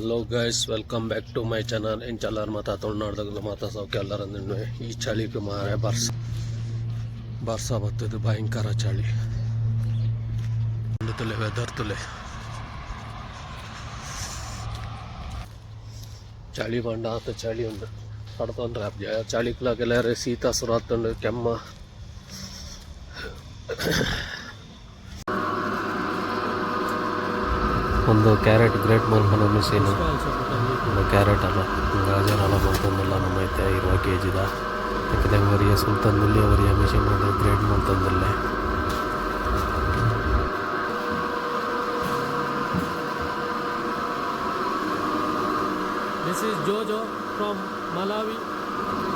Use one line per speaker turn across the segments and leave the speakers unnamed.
Hello guys, welcome back to my channel. ಎಂಚ ಉಲ್ಲರ್ ಮಾತ? ತುಳುನಾಡ್ದಗಲು ಮಾತ ಸೌಖ್ಯ ಎಲ್ಲರಂದು. ಈ ಚಳಿಗೆ ಮಾರೆ ಬರ್ಸ ಬರ್ಸ ಬತ್ತದು, ಭಯಂಕರ ಚಳಿ ತುಲೆ, ವೆದರ್ ತುಲೆ. ಚಳಿ ಪಂಡ ಆತ ಚಳಿ ಉಂಡು, ಕಡತೊಂದ್ರೆ ಚಳಿಕ್ಲ ಕೆಲವರೆ ಶೀತ ಸುರು ಆತುಂಡು, ಕೆಮ್ಮ. ಒಂದು ಕ್ಯಾರೆಟ್ ಗ್ರೇಟ್ ಮಲ್ಪುನ ಮಿಷಿನ್. ಒಂದು ಕ್ಯಾರೆಟ್ ಅಲ್ಲ, ಗಾಜರ್ ಅಲ್ಲ ಮಲ್ತೊಂದುಲ್ಲ. ನಮ್ಮ ಇತ್ತೆ 20 ಕೆಜಿದ ಇತ್ತೆ ಒರಿಯ ಸುಲ್ತೊಂದುಲ್ಲೆ, ಒರಿಯ ಮಿಷಿನ್ ಗ್ರೇಟ್ ಮಲ್ತೊಂದುಲ್ಲೆ.
This is Jojo from Malawi.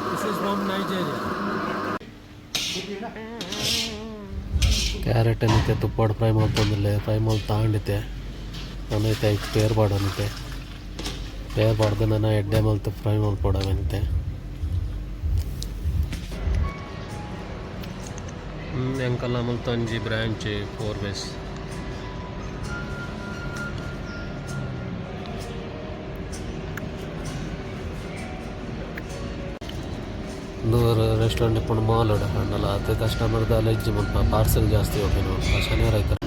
This is from Nigeria.
Carrot ಇತ್ತೆ ತುಪ್ಪಡ್ ಫ್ರೈ ಮಲ್ತೊಂದುಲ್ಲೆ. ಫ್ರೈ ಮಲ್ತ್ ತಾಂಡಿತ್ತೆ ನನ ಇತ್ತೆ ಐಕ್ ಪೇರ್ ಪಾಡೊಂದಿತ್ತೆ. ಪೇರ್ ಪಾಡ್ದು ನನ ಎಡ್ಡೆ ಮಲ್ತ್ ಫ್ರೈ ಮಲ್ಪೊಡು ಅವೆನ್ ಇತ್ತೆ. ಎಂಕಲ್ನ ಮುಲ್ಪ ಒಂಜಿ ಬ್ರಾಂಚ್ ಫೋರ್ ವೇಸ್. ಉಂದು ರೆಸ್ಟೋರೆಂಟ್ ಇಪ್ಪುಂಡು ಮಾಲ್ ಡ್ ಆಂಡಲ ಆತೆ ಕಸ್ಟಮರ್ ದಾಲ ಇಜ್ಜಿ ಮುಲ್ಪ. ಪಾರ್ಸೆಲ್ ಜಾಸ್ತಿ ಪೋಪಿನ ಮುಲ್ಪ ಶನಿವಾರ ಐತಾರ.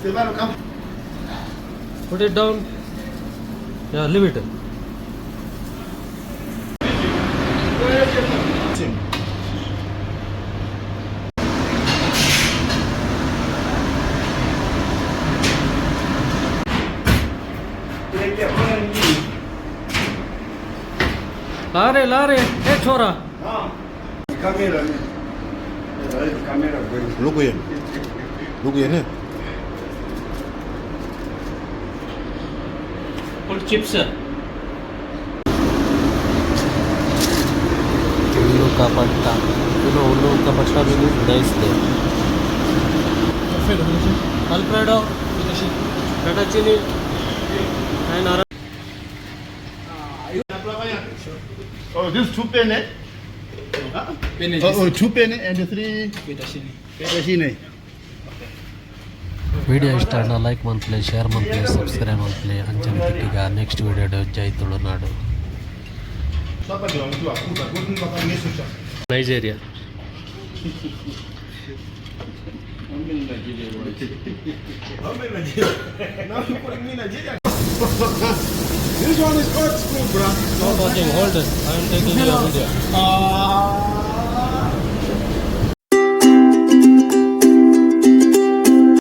Stefano, come.
Put it down. Yeah, leave it. ला रे, ला रे, ए छोरा.
Camera. Camera.
Look here. Look here.
Put chips.
उल्लू का पट्टा. You know उल्लू का पट्टा means nice there.
Alfredo, fettuccine, and
Oh, this two penne.
Penne.
Oh, two penne and three
fettuccine.
Fettuccine.
Video ಇಷ್ಟ ಆಂಡ ಲೈಕ್ ಮಲ್ಪಲೆ, ಶೇರ್ ಮಲ್ಪಲೆ, ಸಬ್ಸ್ಕ್ರೈಬ್ ಮಲ್ಪಲೆ. ಅಂಚನೆ ತಿಕ್ಕುಗ ನೆಕ್ಸ್ಟ್ ವಿಡಿಯೋ. ಜೈ Tulunadu.
Nigeria.
How many Nigeria? Now you calling me Nigeria? This one is old school, bro.
Not watching. Hold it. I am taking your video.
Ah.